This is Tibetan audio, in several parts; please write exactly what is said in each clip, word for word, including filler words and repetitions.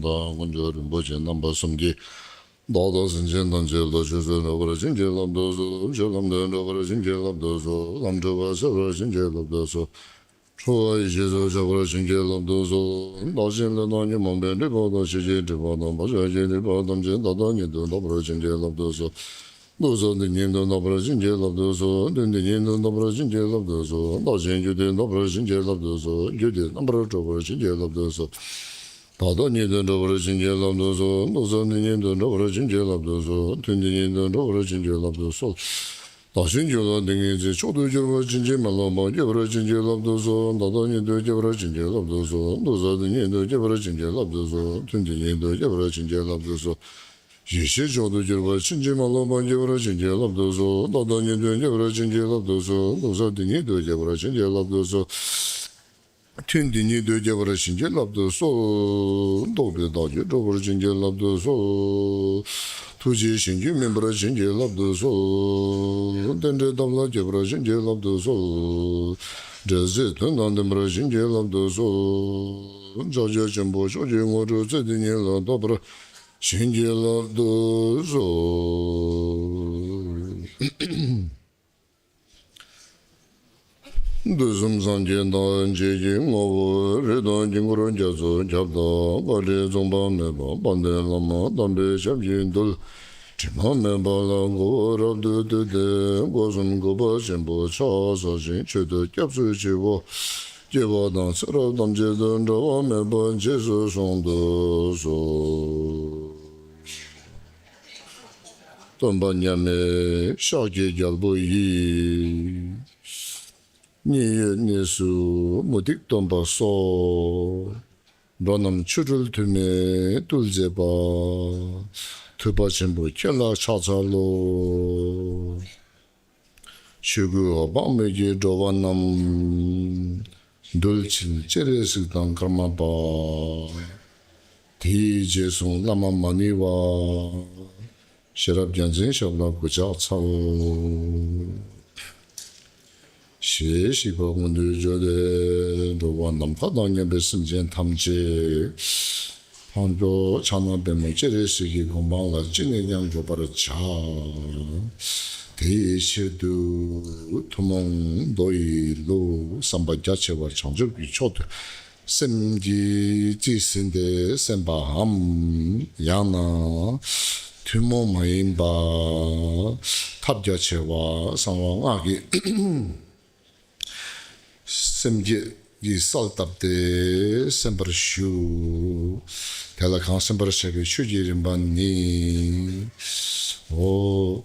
དང་དཀོན་མཆོག་རིན་པོ་ཆེ་རྣམ་པ་གསུམ་གྱིས། བདག་དང་སེམས་ཅན་ཐམས་ཅད་བློ་ཆོས་སུ་འགྲོ་བར་བྱིན་གྱིས་བརླབ་ཏུ་གསོལ། ཆོས་ལམ་དུ་འགྲོ་བར་བྱིན་གྱིས་བརླབ་ཏུ་གསོལ། ལམ་འཁྲུལ་པ་སེལ་བར་བྱིན་གྱིས་བརླབ་ཏུ་གསོལ། འཁྲུལ་པ་ཡེ་ཤེས་སུ་འཆར་བར་བྱིན་གྱིས་བརླབ་ཏུ་གསོལ། བདག་གཞན་ལས་དང་ཉོན་མོངས་པའི་སྒྲིབ་པ་དང་ཕྱི་རྒྱལ་སྒྲིབ་པ་དང་བག་ཆགས་ཀྱི་སྒྲིབ་པ་ཐམས་ཅད་ད་ལྟ་ཉིད་དུ་དག་པར་བྱིན་གྱིས་བརླབ་ཏུ་གསོལ། འདུག་ས་འདི་ཉིད་དུ་དག་པར་བྱིན་གྱིས་བརླབ་ཏུ་གསོལ། དོན་འདི་ཉིད་དུ་དག་པར་བྱིན་གྱིས་བརླབ་ཏུ་གསོལ། བདག་གཞན་རྒྱུད་དེ་དག་པར་བྱིན་གྱིས་བརླབ་ཏུ་གསོལ། རྒྱུད་དེ་རྣམ་པར་གྲོལ་བར་བྱིན་གྱིས་བརླབ་ཏུ་གསོལ། ད་ལྟ་ཉིད་དུ་འགྲོ་བར་བྱིན་གྱིས་བརླབ་ཏུ་གསོལ། འདུག་ས་འདི་ཉིད་དུ་འགྲོ་བར་བྱིན་གྱིས་བརླབ་ཏུ་གསོལ། དོན་འདི་ཉིད་དུ་འགྲོ་བར་བྱིན་གྱིས་བརླབ་ཏུ་གསོལ། བདག་གཞན་རྒྱུད་ལ་ཏིང་ངེ་འཛིན་མཆོག་ཏུ་གྱུར་པ་ཕྱིན་ཅི་མ་ལོག་པ་སྐྱེ་བར་བྱིན་གྱིས་བརླབ་ཏུ་གསོལ། ད་ལྟ་ཉིད་དུ་སྐྱེ་བར་བྱིན་གྱིས་བརླབ་ཏུ་གསོལ། འདུག་ས་འདི་ཉིད་དུ་སྐྱེ་བར་བྱིན་གྱིས་བརླབ་ཏུ་གསོལ། དོན་འདི་ཉིད་དུ་སྐྱེ་བར་བྱིན་གྱིས་བརླབ་ཏུ་གསོལ། ཡེ་ཤེས་མཆོག་ཏུ་གྱུར་པ་ཕྱིན་ཅི་མ་ལོག་པ་སྐྱེ་བར་བྱིན་གྱིས་བརླབ་ཏུ་གསོལ། ད་ལྟ་ཉིད་དུ་སྐྱེ་བར་བྱིན་གྱིས་བརླབ་ཏུ་གསོལ། འདུག་ས་འདི་ཉིད་དུ་སྐྱེ་བར་བྱིན་གྱིས་བརླབ་ཏུ་གསོལ། ཐུན་འདི་ཉིད་དུ་སྐྱེ་བར་བྱིན་གྱིས་བརླབ་ཏུ་གསོལ། རྟོགས་པས་བདག་རྒྱུད་སྒྲོལ་བར་བྱིན་གྱིས་བརླབ་ཏུ་གསོལ། ཐུགས་རྗེས་གཞན་རྒྱུད་སྨིན་པར་བྱིན་གྱིས་བརླབ་ཏུ་གསོལ། རྟེན་འབྲེལ་ཐབས་ལ་མཁས་པར་བྱིན་གྱིས་བརླབ་ཏུ་གསོལ། འབྲེལ་ཚད་དོན་དང་ལྡན་པར་བྱིན་གྱིས་བརླབ་ཏུ་གསོལ། ཕྱག་རྒྱ་ཆེན་པོ་མཆོག་གི་དངོས་གྲུབ་ཚེ་འདི་ཉིད་ལ་ཐོབ་པར་བྱིན་གྱིས་བརླབ་ཏུ་གསོལ། དུས་གསུམ་སངས་རྒྱས་ཐམས་ཅད་ཀྱི་ངོ་བོ་རིགས་དང་དཀྱིལ་འཁོར་རྒྱ་མཚོ་ཁྱབ་བདག་དཔལ་རི་རྫོང་པ་མེད་པ་དཔལ་ལྡན་བླ་མ་དམ་པའི་ཞབས་ཀྱི་རྡུལ། དྲི་མ་མེད་པ་ལ་མགོ་བོས་རབ་ཏུ་བཏུད་དེ། སྒོ་གསུམ་གུས་པ་ཆེན་པོས་ཕྱག་འཚལ་ཞིང་མཆོད་དོ་སྐྱབས་སུ་མཆིའོ། སྐྱེ་བ་དང་ཚེ་རབས་ཐམས་ཅད་དུ་འབྲལ་བ་མེད་པར་རྗེས་སུ་བཟུང་དུ་གསོལ། སྟོན་པ་མཉམ་མེད་ཤཱཀྱའི་རྒྱལ་པོ་ཡི། གཉིད་ཡོད་གནས་སུ་མུ་སྟེགས་སྟོན་པ་སོགས། འགྲོ་རྣམས་ཆོ་འཕྲུལ་ཐུན་མིན་བཏུལ་མཛད་པ། ཐུབ་པ་ཆེན་པོ་ཁྱེད་ལ་ཕྱག་འཚལ་ལོ། ཆོས་སྐུའི་འོད་དཔག་མེད་ཀྱིས་འགྲོ་བ་རྣམས། འདུལ་ཕྱིར་སྤྱན་རས་གཟིགས་དང་ཀརྨ་པ། དེའི་རྗེས་སུ་བླ་མ་མ་ཎི་བ། ཤེས་རབ་རྒྱལ་མཚན་ཞབས་ལ་གུས་ཕྱག་འཚལ། ཞེས་ཞིག་པ་མངོན་དུ་བརྗོད་དེ། འགྲོ་བ་ནམ་མཁའ་དང་མཉམ་པའི་སེམས་ཅན་ཐམས་ཅད། འཕགས་མཆོག་ཕྱག་ན་པདྨོ་སྤྱན་རས་གཟིགས་ཀྱི་གོ་འཕང་ལ་ཅི་ནས་ཀྱང་འགོད་པར་བྱ། དེའི་ཕྱིར་དུ་ཐུན་མོང་མདོ་ཡི་ལུགས་བསམ་པ་རྒྱ་ཆེ་བ་བྱང་ཆུབ་ཀྱི་མཆོག་ཏུ་སེམས་ཀྱིས་རྩིས་ཟིན་ཏེ་གསན་པའམ། ཡང་ན་ཐུན་མོང་མ་ཡིན་པ་ཐབས་རྒྱ་ཆེ་བ་གསང་བ་སྔགས་ཀྱི་སེམས་བསྐྱེད་ཀྱི་གསལ་བཏབ་སྟེ་གསན་པར་ཞུ། དེ་ལ་གང་གསན་པར་བྱ་བའི་ཆོས་ཀྱི་རིམ་པ་ནི། འོ།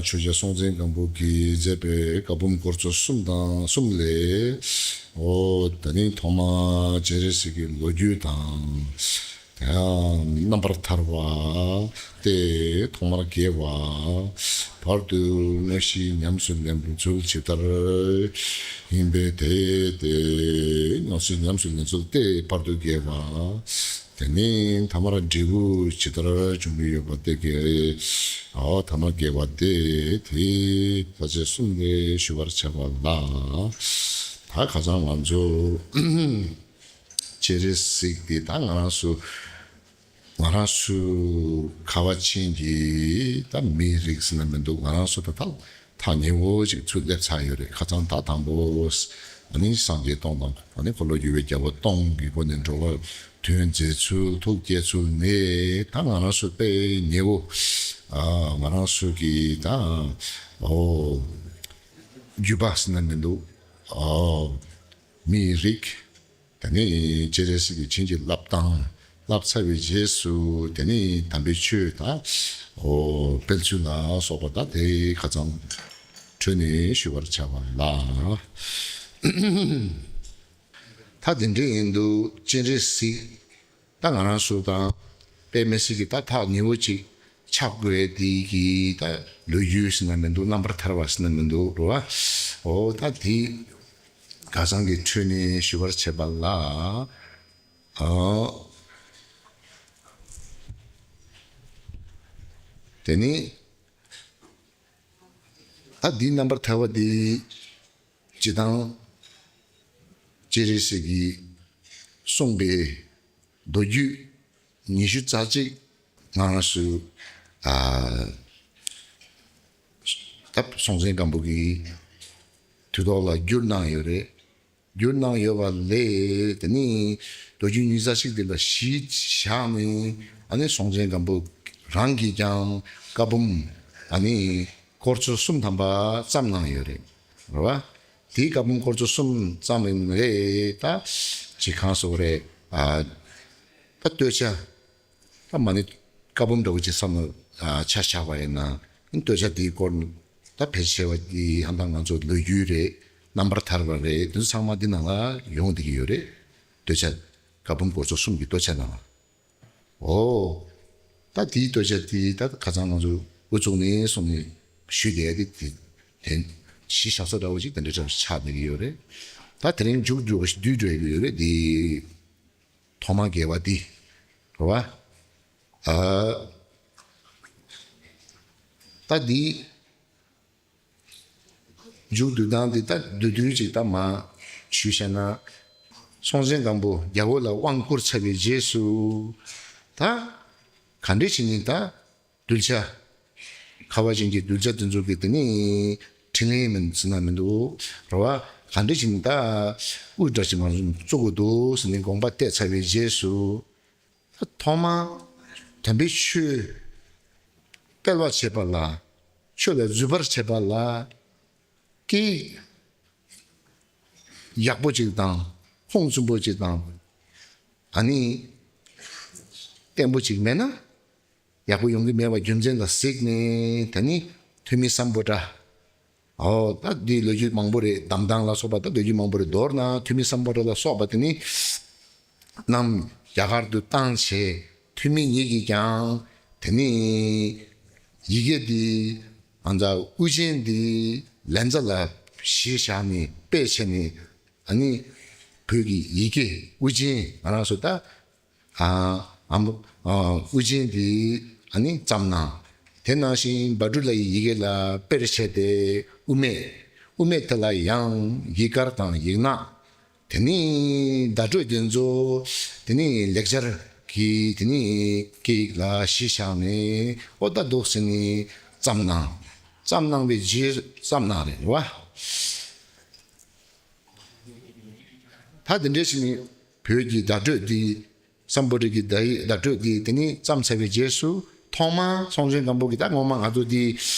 ཆོས་རྒྱལ་སྲོང་བཙན་སྒམ་པོ་གིས་མཛད་པའི་བཀའ་འབུམ་སྐོར་ཚོ་གསུམ་དང་གསུམ་ལས། འོ། ད་ནི་ཐོག་མར་སྤྱན་རས་གཟིགས་ཀྱི་ལོ་རྒྱུས་དང་། རྣམ་པར་ཐར་བ་སྟེ་ཐོག་མར་དགེ་བ། བར་དུ་དངོས་གཞི་ཉམས་སུ་ལེན་ཚུལ་ཇི་ལྟར་ཡིན་པའི་དེ་སྟེ། དངོས་གཞི་ཉམས་སུ་ལེན་ཚུལ་ཏེ་བར་དུ་དགེ་བ། དེ་ནས་ཐ་མར་འབྲས་བུ་ཇི་ལྟར་འབྱུང་གི་ཡོད་པ་སྟེ་དགེ། འོ་ཐ་མ་དགེ་བ་སྟེ་དེ་ཕལ་ཆེར་གསུམ་ལས་ཞུ་བར་བྱ་བ་ལ། ད་ཁ་སང་ང་ཚོ་སྤྱན་རས་གཟིགས་དེ་ད་ང་རང་ཚོ་ང་རང་ཚོའི་ཁ་བ་ཅན་གྱི་ད་མིའི་རིགས་ཟེར་ན་མི་འདུག་ང་རང་ཚོ་ད་ད་ཐག་ཉེ་བོ་ཅིག་ཚུར་སླེབས་ཚར་ཡོད་རེད། ཁ་སང་ད་དང་པོ་ཨ་ནི་སངས་རྒྱས་སྟོང་དང་ཨ་ནི་འཁོར་ལོ་སྒྱུར་བའི་རྒྱལ་པོ་སྟོང་གི་སྒོ་ནས་འགྲོ་བ་དོན་མཛད་ཚུལ་ཐུགས་བསྐྱེད་ཚུལ་ནས་ད་ང་རང་ཚོ་དཔེ་ཉེ་བོ་ཨ་ང་རང་ཚོ་གི་ད་འོ་རྒྱུད་པ་ཟེར་ན་མི་འདུག་ཨ་མིའི་རིགས། དེ་ནས་སྤྱན་རས་གཟིགས་ཀྱིས་བྱིན་གྱིས་བརླབས་དང་བརླབས་ཚར་བའི་རྗེས་སུ་དེ་ནས་དམ་པའི་ཆོས་དང་འོ་སྤེལ་ཚུལ་ལ་སོགས་པ་ད་དེ་ཁ་སང་འཕྲོས་ནས་ཞུ་བར་བྱ་བ་ལ། ད་དེ་འདྲ་ཡིན་དུས་སྤྱན་རས་གཟིགས་ད་ང་རང་ཚོ་དང་དཔེ་མི་སྲིད་ཀྱི་ད་ཐག་ཉེ་བོ་ཅིག་ཆགས་དགོས་དེ་གི་ད་ལོ་རྒྱུས་ཟེར་ན་མི་འདུག་རྣམ་པར་ཐར་བ་ཟེར་ན་མི་འདུག་རོ། འོ་ད་དེ་ཁ་སང་གི་འཕྲོས་ནས་ཞུ་བར་བྱེད་པ་ལ། ཨ། དེ་ནི། ད་འདིའི་རྣམ་པར་ཐར་བ་འདི། སྤྱིར་བཏང་། སྤྱན་རས་གཟིགས་ཀྱིས་གསུངས་པའི་མདོ་རྒྱུད་ ཉི་ཤུ་རྩ་གཅིག་ང་རང་ཚོ་ཨ་ད་སྲོང་བཙན་སྒམ་པོ་གི་དུས་ཐོག་ལ་བསྒྱུར་གནང་ཡོད་རེད། བསྒྱུར་གནང་ཡོད་པ་ལས་དེ་ནི་ལོ་རྒྱུས་ཉི་ཤུ་རྩ་གཅིག་དེ་ལ་གཞི་བཞག་ནས་ཨ་ནི་སྲོང་བཙན་སྒམ་པོ་རང་གིས་ཀྱང་བཀའ་འབུམ་ཨ་ནི་སྐོར་ཚོ་གསུམ་ཐམ་པ་བརྩམས་གནང་ཡོད་རེད། རེད་བ། དེའི་བཀའ་འབུམ་སྐོར་ཚོ་གསུམ་བརྩམས་ཡིན་རེད། ད་ཅི་གང་སོགས་རེད། ཨ་ད་སྟོད་ཆ་ད་མ་ཎི་བཀའ་འབུམ་འདྲ་བོ་ཅིག་བསམ་བློ་ཨ་ཆ་བཞག་པ་ཡིན་ན་སྟོད་ཆ་དེའི་སྐོར་ད་ཕལ་ཆེ་བ་དེ་ཧ་ལམ་ང་ཚོ་ལོ་རྒྱུས་རེད། རྣམ་པར་ཐར་པ་རེད། དེ་ཚོ་ཚང་མ་འདི་ནང་ལ་ཡོང་བསྡད་ཀྱི་ཡོད་རེད། སྟོད་ཆ་བཀའ་འབུམ་སྐོར་ཚོ་གསུམ་གྱི་སྟོད་ཆ་ནང་ལ། འོ། ད་དེའི་སྟོད་ཆ་དེ་ད་ཁ་སང་ང་ཚོ་དབུ་བཙུགས་ནས་བཟུང་ནས་ཞུས་བསྡད་དེ་དེ་དེ་གཞི་བཞག་ས་འདྲ་བོ་ཅིག་དེ་འདྲ་ཆགས་བསྡད་ཀྱི་ཡོད་རེད། ད་དེ་རིང་མཇུག་བསྡུ་བསྡུས་འགྲོ་ཡི་ཡོད་རེད་དེ། ཐོག་མ་དགེ་བ་འདི། རེད་བ། ཨ། ད་འདི། མཇུག་བསྡུ་སྟངས་འདི་ད་བསྡུས་བསྡུས་ཅིག་ད་མ་ཞུས་བཤད་ན། སྲོང་བཙན་སྒམ་པོ་རྒྱལ་པོ་ལ་དབང་བསྐུར་ཚར་བའི་རྗེས་སུ། ད་ག་འདྲ་བྱས་ནས་ད་གདུལ་བྱ། ཁ་བ་ཅན་གྱི་གདུལ་བྱ་དེ་ཚོ་གི་དེ་ནི་འཕྲིན་ལས་མིན་ཟེར་ན་མི་འདུག་རེད་བ། ག་འདྲ་བྱས་ནས་ད་དབུ་འདྲ་ཅིག་ང་ཚོ་བཙུགས་དགོས་འདུག་ཟེར་ནས་དགོངས་པ་གཏད་ཚར་བའི་རྗེས་སུ། ཐོག་མར་དམ་པའི་ཆོས་སྤེལ་བར་བྱེད་པ་ལ། ཆོས་ལ་འཛུད་པར་བྱེད་པ་ལ། སྐད་ཡག་པོ་ཅིག་དང་ཁུངས་བཙུན་པོ་ཅིག་དང་། ཨ་ནི་བརྟན་པོ་ཅིག་མེད་ན་ཡག་པོ་ཡོང་གི་མེད་པ་རྒྱུ་མཚན་ལ་གཟིགས་ནས། ད་ནི་ཐོན་མི་སམ་བྷོ་ཊ། ཨོ་ད་འདི་ལོ་རྒྱུས་མང་པོ་རེད། འདམ་ཐང་ལ་སོགས་པ་ད་ལོ་རྒྱུས་མང་པོ་རེད། མདོར་ན་ཐོན་མི་སམ་བྷོ་ཊ་ལ་སོགས་པ་དེ་ནི་གནམ་རྒྱ་གར་དུ་བཏང་བྱས། ཐོན་མི་ཉིད་ཀྱིས་ཀྱང་དེ་ནི་ཡི་གེ་འདི་ང་ཚོ་དབུ་ཅན་འདི་ལན་ཚ་ལ་གཞི་བཞག་ནས་དཔེ་བྱས་ནས། ཨ་ནི་བོད་ཀྱི་ཡི་གེ་དབུ་ཅན་ང་རང་ཚོ་ད། ཨ་ཨམ་ཨ་དབུ་ཅན་དེ་ཨ་ནི་བརྩམས་གནང་། དེ་ནང་བཞིན་བྷ་དྲུག་ལ་ཡི་ཡི་གེ་ལ་དཔེར་བྱས་ཏེ་དབུ་མེད། དབུ་མེད་དེ་ལ་ཡང་ཡིག་དཀར་དང་ཡིག་ནག། དེ་ནི་བརྡ་སྤྲོད་དེ་ཚོ་དེ་ནི་ལེགས་སྦྱར་གྱི་དེ་ནི་སྐད་ཡིག་ལ་གཞི་བཞག་ནས་ཨོ་ད་འདུག་ཟེར་ནས་བརྩམས་གནང་། བརྩམས་གནང་བའི་རྗེས་བརྩམས་གནང་རེད་བ། ད་དེ་འདྲའི་ཞིག་ནི་བོད་ཀྱི་བརྡ་སྤྲོད་འདི་སམ་བྷོ་ཊ་གི་བརྡ་ཡིག་བརྡ་སྤྲོད་འདི་དེ་ནི་བརྩམས་ཚར་བའི་རྗེས་སུ་ཐོག་མར་སྲོང་བཙན་སྒམ་པོ་གིས་ད་ངོ་མ་ང་ཚོ་འདི་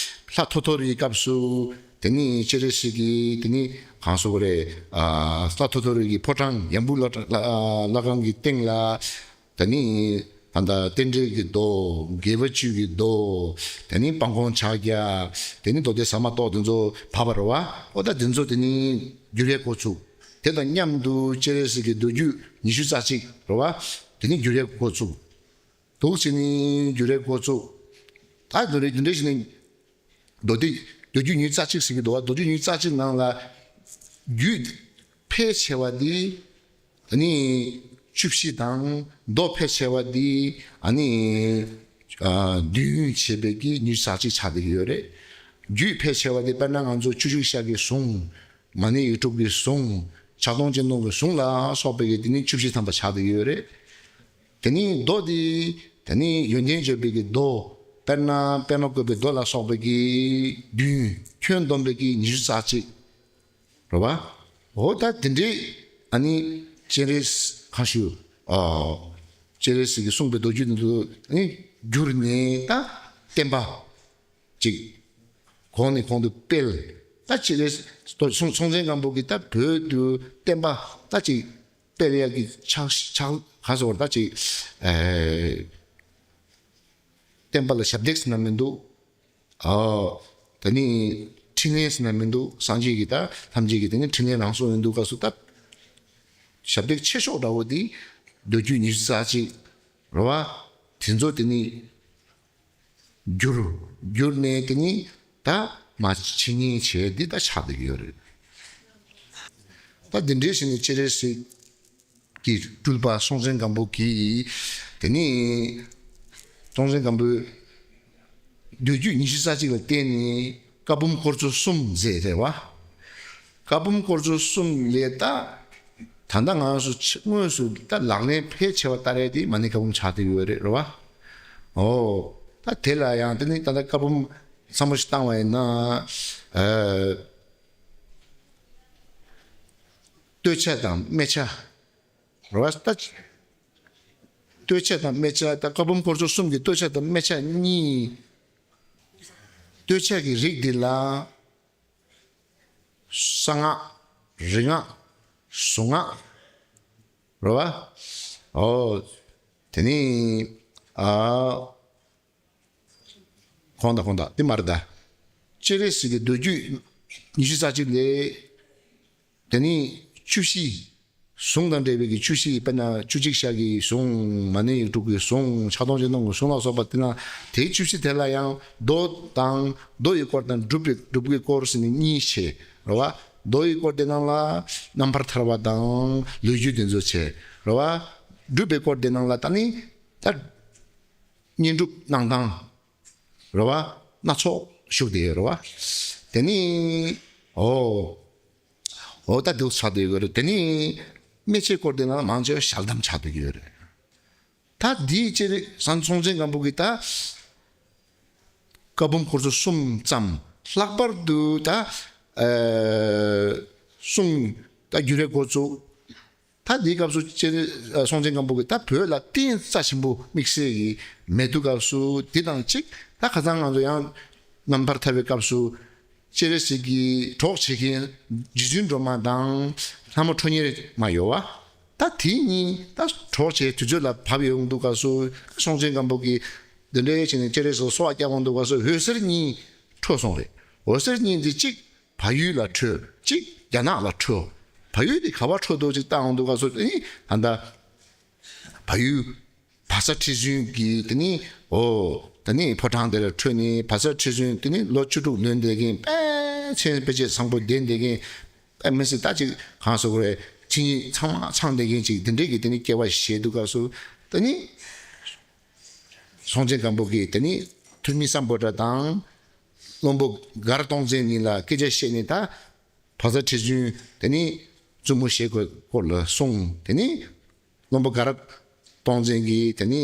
ལྷ་ཐོ་ཐོ་རིའི་སྐབས་སུ་དེ་ནི་སྤྱན་རས་གཟིགས་ཀྱིས་དེ་ནི་གང་སོགས་རེད། ཨ་ལྷ་ཐོ་ཐོ་རི་གི་ཕོ་བྲང་ཡམ་བུ་ལྷ་ལྷ་ཁང་གི་སྟེང་ལ། ད་ནི་ད་ལྟ་རྟེན་འབྲེལ་གྱི་མདོ། དགེ་བ་བཅུ་གི་མདོ། དེ་ནི་སྤང་སྐོང་ཕྱག་རྒྱ། དེ་ནི་མདོ་སྡེ་ཟ་མ་ཏོག་དེ་ཚོ་བབས་པ་རེད་བ། ཨོ་ད་དེ་ཚོ་དེ་ནི་བསྒྱུར་ཡས་འགོ་ཚུགས། དེ་དང་མཉམ་དུ་སྤྱན་རས་གཟིགས་ཀྱི་མདོ་རྒྱུད་ཉི་ཤུ་རྩ་གཅིག་རེད་བ། དེ་ནི་བསྒྱུར་ཡས་འགོ་ཚུགས། འདུག་ཟེར་ནས་བསྒྱུར་ཡས་འགོ་ཚུགས། ད་དེ་འདྲ་དེ་འདྲ་ཞིག་ནི། མདོ་སྡེ་མདོ་རྒྱུད་ཉི་ཤུ་རྩ་གཅིག་ཟེར་གྱི་འདུག་བ། མདོ་རྒྱུད་ཉི་ཤུ་རྩ་གཅིག་ནང་ལ་རྒྱུད་ཕལ་ཆེ་བ་འདི་ཨ་ནི་བཅུ་བཞི་དང་། མདོ་ཕལ་ཆེ་བ་འདི་ཨ་ནི་ཨ་བསྡུས་བྱས་པའི་གི་ཉི་ཤུ་རྩ་གཅིག་ཆགས་བསྡད་ཀྱི་ཡོད་རེད། རྒྱུད་ཕལ་ཆེ་བ་འདི་དཔེར་ན་ང་ཚོ་སྤྱོད་འཇུག་ཤཱཀྱའི་གཞུང་། མ་ཎི་ཡིག་དྲུག་གི་གཞུང་། ཕྱག་སྟོང་སྤྱན་སྟོང་གི་གཞུང་ལ་སོགས་པའི་གི་དེ་ནི་བཅུ་བཞི་ཐམ་པ་ཆགས་བསྡད་ཀྱི་ཡོད་རེད། དེ་ནི་མདོ་འདི་དེ་ནི་ཡོན་ཏན་བརྗོད་པའི་གི་མདོ། དཔེར་ན་པདྨ་བཀོད་པའི་མདོ་ལ་སོགས་པའི་གི་བདུན། ཁྱོན་བསྡོམས་པའི་གི་ཉི་ཤུ་རྩ་གཅིག་རེད་བ། འོ་ད་དེ་འདྲའི་ཨ་ནི་སྤྱན་རས་གང་ཞུ། ཨ་སྤྱན་རས་གཟིགས་ཀྱིས་གསུངས་པའི་མདོ་རྒྱུད་འདི་ཚོ་ཨ་ནི་བསྒྱུར་ནས་ད་བསྟན་པ་ཅིག་གོང་ནས་གོང་དུ་སྤེལ། ད་སྤྱན་རས་སྲོང་སྲོང་བཙན་སྒམ་པོ་གིས་ད་བོད་དུ་བསྟན་པ་ད་ཅིག་སྤེལ་ཡག་གི་ཕྱག་ཕྱག་ག་ཟེར་བ་ད་ཅིག་ཨེ་བསྟན་པ་ལ་ཞབས་འདེགས་ཟེར་ན་མི་འདུག་ཨ་ད་ནི་འཕྲིན་ལས་ཟེར་ན་མི་འདུག་སངས་རྒྱས་ཀྱི་ད་ཐམས་ཅད་ཀྱི་དེ་ནི་འཕྲིན་ལས་རང་སོ་ཡིན་འདུག་སྐབས་སུ་ད་ཞབས་འདེགས་ཆེ་ཤོས་འདྲ་བོ་དེ་མདོ་རྒྱུད་ཉི་ཤུ་རྩ་གཅིག་རེད་བ། དེ་ཚོ་དེ་ནི་བསྒྱུར་བསྒྱུར་ནས་དེ་ནི་ད་མ་འཆད་ཉན་བྱས་འདི་ད་ཆགས་བསྡད་ཀྱི་ཡོད་རེད། ད་འདི་འདྲའི་ཞིག་ནི་སྤྱན་རས་གཟིགས་ཀྱི་སྤྲུལ་པ་སྲོང་བཙན་སྒམ་པོ་གིས་དེ་ནི་སྲོང་བཙན་སྒམ་པོའི་མདོ་རྒྱུད་ཉི་ཤུ་རྩ་གཅིག་ལ་བརྟེན་ནས་བཀའ་འབུམ་སྐོར་ཚོ་གསུམ་མཛད་རེད་བ། བཀའ་འབུམ་སྐོར་ཚོ་གསུམ་ལས་ད་ ད་ལྟ་ང་ཚོ་ཆ་དངོས་སུ་ད་ལག་ལེན་ཕལ་ཆེ་བ་ལྟར་ཡ་དེ་མ་ཎི་བཀའ་འབུམ་ཆགས་བསྡད་ཡོད་རེད། རེད་བ། ཨོ། ད་དེ་ལ་ཡང་དེ་ནི་ད་ལྟ་བཀའ་འབུམ་ཚང་མ་ཞིག་བཏང་བ་ཡིན་ན། ཨ། བསྟོད་ཆ་དང་སྨད་ཆ། རེད་བ། ད་བསྟོད་ཆ་དང་སྨད་ཆ། ད་བཀའ་འབུམ་སྐོར་ཚོགས་གསུམ་གྱི་བསྟོད་ཆ་དང་སྨད་ཆ་གཉིས། བསྟོད་ཆ་གི་རིགས་འདི་ལ། གསང་སྔགས། རིག་སྔགས། གཟུངས་སྔགས། རེད་བ། ཨོ། དེ་ནི། ཨ། གོང་དང་གོང་དང་དེ་མ་རེད་ད། སྤྱན་རས་གཟིགས་ཀྱི་མདོ་རྒྱུད་ཉི་ཤུ་རྩ་གཅིག་ལས། དེ་ནི་བཅུ་བཞི། གཟུངས་དང་འབྲེལ་བའི་གི་བཅུ་བཞི། དཔེར་ན་བཅུ་གཅིག་ཞག་གི་གཟུངས། མ་ཎི་ཡིག་དྲུག་གི་གཟུངས། ཕྱག་སྟོང་སྤྱན་སྟོང་གི་གཟུངས་ལ་སོགས་པ། དེ་ན་དེའི་བཅུ་བཞི་དེ་ལ་ཡང་མདོ་དང་མདོ་ཡི་སྐོར་དང་སྒྲུབ་པའི་སྒྲུབ་པའི་སྐོར་ཟེར་ནས་གཉིས་ཕྱེ། རེད་བ། མདོ་ཡི་སྐོར་དེ་ནང་ལ་རྣམ་པར་ཐར་པ་དང་ལོ་རྒྱུས་དེ་ཚོ་ཕྱེ། རེད་བ། སྒྲུབ་པའི་སྐོར་དེ་ནང་ལ་ད་ནི་ད་བསྙེན་སྒྲུབ་གནང་སྟངས། རེད་བ། སྣ་ཚོགས་བཞུགས་བསྡད་ཡོད་རེད་བ། དེ་ནི། ཨོ། ཨོ། ད་འདུག་ཆགས་བསྡད་ཡོད་རེད། དེ་ནི་སྨད་ཆའི་སྐོར་དེ་ན་མང་ཆེ་བ་ཞལ་གདམས་ཆགས་བསྡད་ཡོད་རེད། ད་འདིའི་སྤྱིར་སང་སྲོང་བཙན་སྒམ་པོ་གིས་ད་བཀའ་འབུམ་སྐོར་ཚོགས་གསུམ་བརྩམས། ལྷག་པར་དུ་ད། ཨ། གསུང་ད་རྒྱུད་རའི་འགོ་བཙུགས། ད་འདིའི་སྐབས་སུ་སྤྱིར་སྲོང་བཙན་སྒམ་པོ་གིས་ད་བོད་ལ་རྟེན་རྩ་ཆེན་པོ་དམིགས་བསལ་གྱི་མེད་དུས་སྐབས་སུ། དེ་དང་གཅིག་ད་ཁ་སང་ང་ཚོ་ཡང་རྣམ་པར་ཐར་པའི་སྐབས་སུ། སྤྱན་རས་གཟིགས་ཀྱི་གྲོགས་བྱེད་མཁན་རྗེ་བཙུན་སྒྲོལ་མ་དང་ལྷ་མོ་ཁྲོ་གཉེར་མ་ཡོད་བ། ད་དེ་གཉིས་ད་གྲོགས་བྱེད་དུས་ཚོད་ལ་བབས་ཡོང་དུས་སྐབས་སུ། སྲོང་བཙན་སྒམ་པོ་གིས་འདི་འདྲའི་བྱས་ནས་སྤྱན་རས་གཟིགས་གསོལ་བ་བརྒྱབ་ཡོང་དུས་སྐབས་སུ་འོད་ཟེར་གཉིས་འཕྲོས་སོང་རེད། འོད་ཟེར་གཉིས་འདི་གཅིག་བལ་ཡུལ་ལ་འཕྲོས། གཅིག་རྒྱ་ནག་ལ་འཕྲོས། བལ་ཡུལ་འདི་ག་པར་འཕྲོས་འདུག་ཅིག་བལྟ་ཡོང་དུས་སྐབས་སུ། ཨེ། ད་ལྟ་བལ་ཡུལ་བཛྲ་ཁྲི་བཙུན་གྱི་དེ་ནི། ཨོ། དེ་ནི་ཕོ་བྲང་དེ་ལ་འཕྲོས་ནས། བཛྲ་ཁྲི་བཙུན་དེ་ནི་ལོ་བཅུ་དྲུག་ལོན་བསྡད་མཁན། དཔེ་མཚན་དཔེ་བྱད་བཟང་པོ་ལྡན་བསྡད་མཁན། དཔེ་མི་སྲིད་ད་ཅིག་གང་ཟེར་དགོས་རེད། ཆོས་ཉིད་ཚང་མ་ཚང་བསྡད་མཁན་ཅིག་དེ་འདྲས་ཀྱི་དེ་ནི་སྐྱེ་བ་བཞེས་དུས་སྐབས་སུ། དེ་ནི་སྲོང་བཙན་སྒམ་པོ་གིས་དེ་ནི་ཐུ་མི་སམ་བྷོ་ཊ་དང་བློན་པོ་མགར་སྟོང་བཙན་གཉིས་ལ་སྐད་ཆ་བཤད་ནས། ད་བཛྲ་ཁྲི་བཙུན་དེ་ནི་བཙུན་མོ་བཞེས་དགོས་སྐོར་ལ་གསུངས། དེ་ནི་བློན་པོ་མགར་སྟོང་བཙན་གྱིས་དེ་ནི།